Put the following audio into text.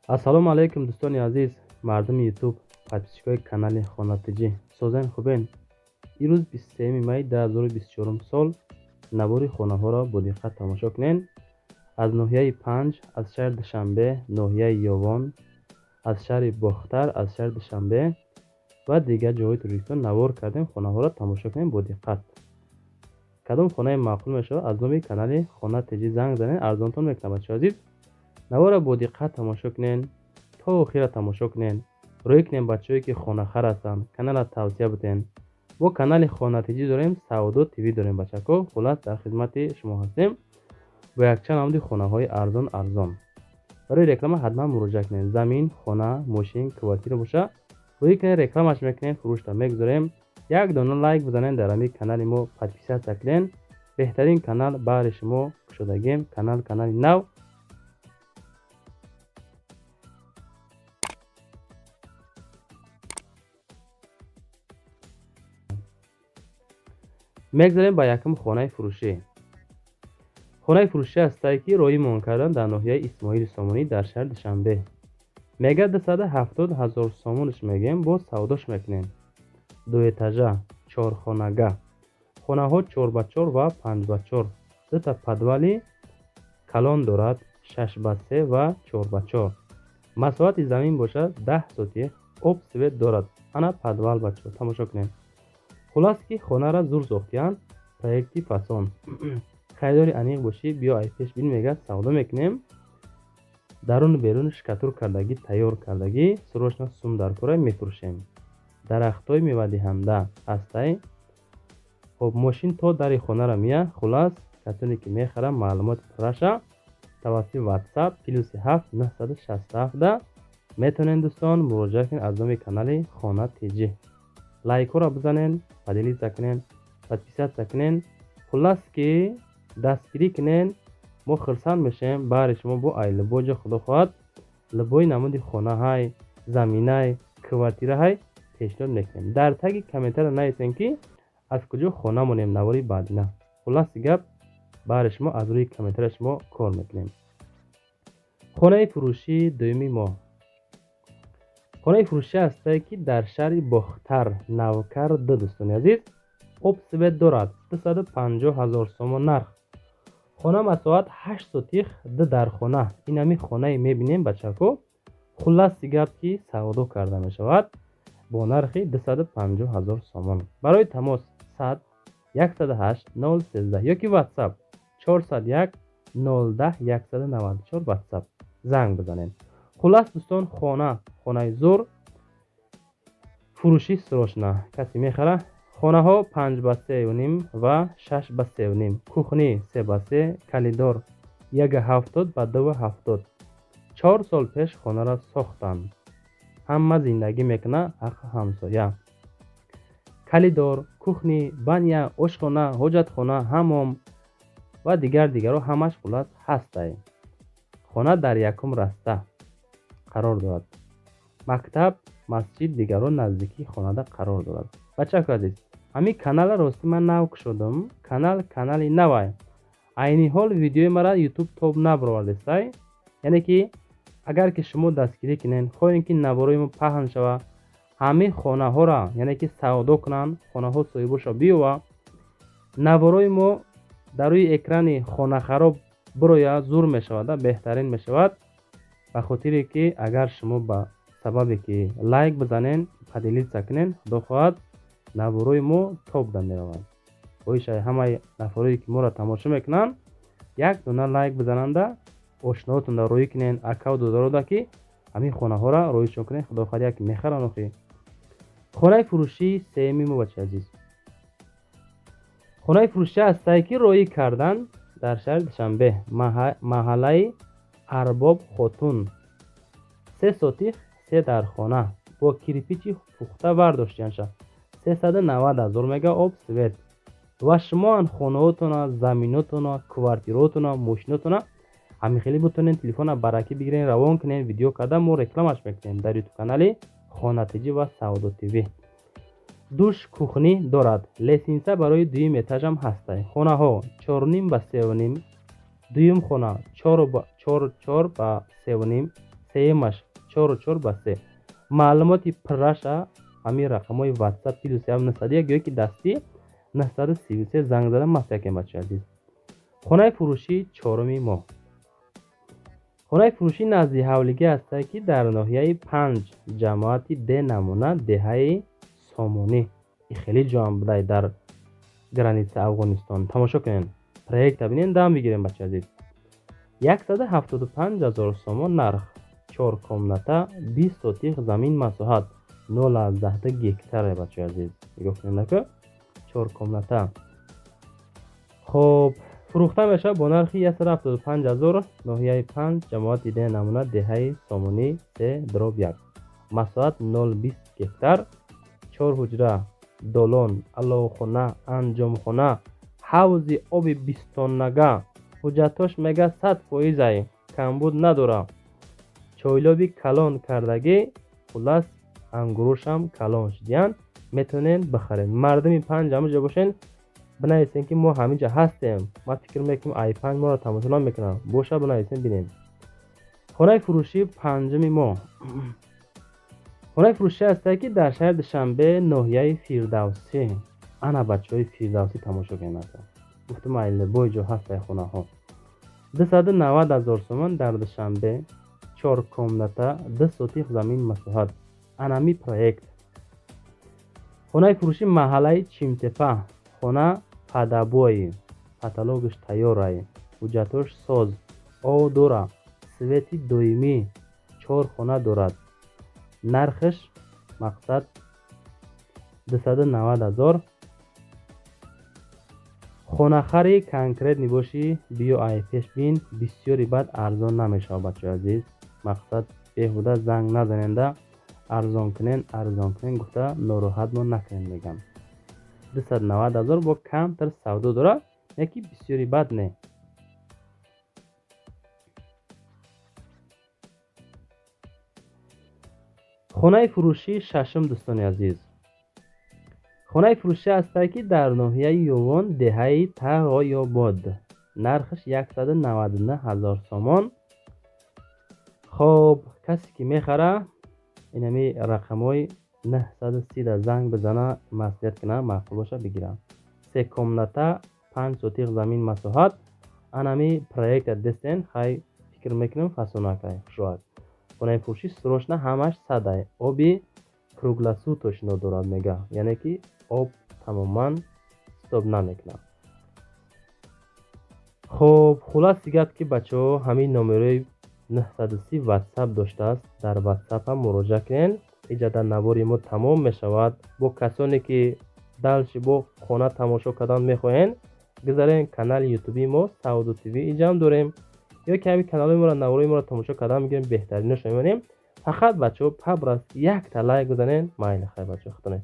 Ассалому алайкум, дӯстони азиз, мардуми Ютуб, подписчикои канали Хона ТЖ. Созен, хубен? Ирӯз 23 май 2024 сол. Навори хонаҳоро бо диққат тамошо кунен. Аз ноҳияи Панҷ, аз шаҳри Душанбе, ноҳияи Ёвон, аз шаҳри Бохтар, аз шаҳри Душанбе ва дигар ҷойҳои Тоҷикистон навор кардем. Хонаҳоро тамошо кунем бо диққат. Кадом хонаи маъқул мешавад, аз номи канали Хона ТЖ занг занен, арзонтон мекунам. Бачаҳо азиз, наворро бо диққат тамошо кунен, то охира тамошо кунен, рӯй кунен. Бачаҳое ки хонахар ҳастанд, каналро тавсия биден. Бо канали Хона ТЖ дорем, Савдо ТВ дорем, бачако. Хуллас, дар хизмати шумо ҳастем бо якчанд намуди хонаҳои арзон арзон. Барои реклама ҳатман муроҷиат кунед. Замин, хона, мошин, квартира боша, рӯй кунед, рекламаш мекунем, фурӯшта мегузорем. Як дона лайк бизанед, дар ҳамин канали мо подписаться кунед. Беҳтарин канал баҳри шумо кушодагем, канал канали нав. Мегзарем ба якум хонаи фурӯшӣ. Хонаи фурӯшӣ ҳастае, ки роҳӣ кардан дар ноҳияи Исмоили Сомонӣ, дар шаҳри Душанбе. Мега 270 ҳазор сомонш мегӯем, боз савдош мекунем. Дуэтажа, чорхонага, хонаҳо чор ба чор ва панҷ ба чор, дута подвали калон дорад, шаш ба се ва чор ба чор. Масоҳати замин бошад 10 сотих, об, свет дорад. Ана подвал, бачаҳо, тамошо кунем. Хуллас ки хонара зур сохтиянд, проекти фасон. Харидори аниқ бошӣ, биё, ай пеш бин, мега савдо мекунем. Даруну берун штукатур кардагӣ, тайёр кардагӣ, срочно сум дар кора, мефурӯшем. Дарахтҳои мевадиҳанда ҳастай. Хоб, мошин то дари хонара мия. Хуллас, касоне ки мехаранд, маълумоти пурраша тавассути WhatsApp +7 967 метавонед, дӯстон, муроҷиат кунед аз номи канали Хона ТЖ. Лайкҳоро бизанен, поделиться кунен, подписаться кунен. Хуллас ки дастгирӣ кунен, мо хурсанд мешавем. Баҳри шумо бо ай любой ҷо, худо хоҳад, любой намуди хонаҳай, заминай, квартираҳай пешниҳод мекунем. Дар таги комментария нависем, ки аз куҷо хона монем навори баъдина. Хулласи гап, баҳри шумо аз рӯи комментария шумо кор мекунем. Хонаи фурӯшии дуюми мо. Хонаи фурӯшӣ ҳастае, ки дар шаҳри Бохтар, Навкар ду. Дӯстони азиз, об, свет дорад. 250 ҳазор сомон нарх. Хона масоҳат 8 сотих, ду дархона. Ин ҳами хонае мебинем, бачако. Хулласи гап ки савдо карда мешавад бо нархи 250 ҳазор сомон. Барои тамос 100 108 013 ёки WhatsApp 401 010 194, WhatsApp занг бизанед. Хуллас, дӯстон, хона хонаи зур, фурӯшӣ срочно, касе мехара. Хонаҳо панҷ ба сеюним ва шаш ба сеюним, кухни се ба се, коридор як ҳафтод ба ду ҳафтод. 4 сол пеш хонаро сохтанд, ҳама зиндагӣ мекунад, ҳаққи ҳамсоя. Коридор, кухни, баня, ошхона, ҳоҷатхона, ҳаммом ва дигар дигарро ҳамаш хуллас ҳастай. Хона дар якум раста қарор дорад. Мактаб, масҷид, дигарро наздикии хонада қарор дорад. Бачако азиз, ҳамин каналро ростӣ ман нав кушодам. Канал канали навай. Айни ҳол видеои мара Ютуб тоб набаровардестай. Яъне ки агар ки шумо дастгирӣ кунед, хоҳем ки наворои мо паҳн шава, ҳамин хонаҳоро, яъне ки савдо кунанд хонаҳо, соҳибоша биёва, наворои мо дар рӯи экрани хонахароб бирояд, зур мешавад, беҳтарин мешавад. Ба хотире ки агар шумо ба сабабе ки лайк бизанен, поделиться кунен, худо хоҳад, наворои мо тоб да меравад. Хоҳишай ҳамаи нафарое ки моро тамошо мекунанд, як дона лайк бизананда, ошноотонда рӯӣ кунен, акаву додарода ки ҳамин хонаҳоро роишон кунен, худо хоҳад, як мехаранд охи. Хонаи фурӯшии сеюми мо, бачаи азиз. Хонаи фурӯшӣ ҳастае, ки роҳӣ кардан дар шаҳри Душанбе, маҳаллаи Арбоб Хотун, 3 сотих, се дархона, бо кирпичи пухта бардоштианша. 390 ҳазор мега, об, свет. Ва шумоан хонаотона, заминотона, квартираотона, мошинотона ҳамин хеле бутонед, телефона баракӣ бигирен, равон кунен, видео карда мо рекламаш мекунем дар Ютуб канали Хона ТЖ ва Савдо ТВ. Душ, кухни дорад, лестница барои дуюм этажам ҳастай. Хонаҳо чорним ба сеюним, дуюм хона чор чор ба сеюним, Сеюмаш 4,4 ба 3. Маълумоти пурраша ҳамин рақамҳои WhatsApp плюс 901 ё ки дастӣ 933 занг зада маслиҳат кунед, бачаи азиз. Хонаи фурӯшии чоруми мо. Хонаи фурӯшӣ назди ҳавлигӣ ҳастае, ки дар ноҳияи 5 ҷамоати Д намуна деҳаи Сомонӣ. И хеле ҷоам будай дар граница Афғонистон. Тамошо кунед. Проекта бинен, дам бигирем, бачаи азиз. 175 000 сомон нарх. 4 комната, 20 сотих замин масоҳат, 0,10 гектар, бачаи азиз. Нигоҳ кунед нака. 4 комната. Хоб, фурӯхта мешавад бо нархи 175 000, ноҳияи 5 ҷамоати Д намуна деҳаи Сомонӣ 3/1. Масоҳат 0,20 гектар, 4 ҳуҷра, долон, аловхона, анҷомхона, ҳавзи оби 20 тоннага. Ҳуҷҷатош мега 100%, ай, камбуд надора. Чойлоби калон кардагӣ, хулас ангурушам калон шудиян, метавонед бихаред. Мардуми 5 ҳамаҷо бошен, бинависем, ки мо ҳаминҷа ҳастем. Ман фикр мекунам, ай 5 моро тамошо намекунам. Боша, бинависем, бинем. Хонаи фурӯшии панҷуми мо. Хонаи фурӯшӣ ҳастае, ки дар шаҳри Душанбе, ноҳияи Фирдавсӣ. Ана бачаҳои Фирдавсӣ тамошо кунед. Гуфтам, ай бой ҷо ҳастае хонаҳо. 290 000 сомон дар Душанбе, 4 комната, 2 сотих замин масоҳат. Анами проект. Хонаи фурӯшӣ маҳаллаи Чимтепа. Хона падабои, каталогаш тайёрай, ҳуҷҷатош соз, об дора, свети доимӣ, 4 хона дорад. Нархаш мақсад 290 000. Хонахари конкретный бошӣ, биё ай пеш бин, бисёри бад арзон намешавад, бачаи азиз. Мақсад беҳуда занг назаненда, арзон кунен, арзон кунен гуфта нороҳатмон накунен, мегам. 290 000 бо камтар савдо дорад, яки бисёри бад не. Хонаи фурӯшии шашум, дӯстони азиз. Хонаи фурӯшӣ ҳастае, ки дар ноҳияи Ёвон, деҳаи Тағоёбод. Нархаш 199 000 сомон. Хоб, касе ки мехара, инами рақамҳои 930 занг бизана, маслиҳат куна, маъқул боша бигира. 3 комната, 5 сотих замин масоҳат. Анами проекта дестен, хай фикр мекунам фасонакай, хушроат. Хонаи фурӯшӣ срочно ҳамаш садай. Оби круглосуточно дорад, мега, яъне ки об тамоман стоп намекунад. Хоб, хулоси гап, ки бачаҳо ҳамин номерои 930 WhatsApp доштааст, дар WhatsApp ҳам муроҷиат кунед. Иҷа дар навори мо тамом мешавад. Бо касоне ки дальше бо хона тамошо кардан мехоҳед, гузарен канали ютуби мо Савдо ТВ иҷам дорем, ё ки ҳамин каналҳои моро, наворои моро тамошо кардан мегирем, беҳтаринашро мемонем. Фақат бачаҳо пабрас якта лайк бизанен. Майли, хай бачаҳо, худо.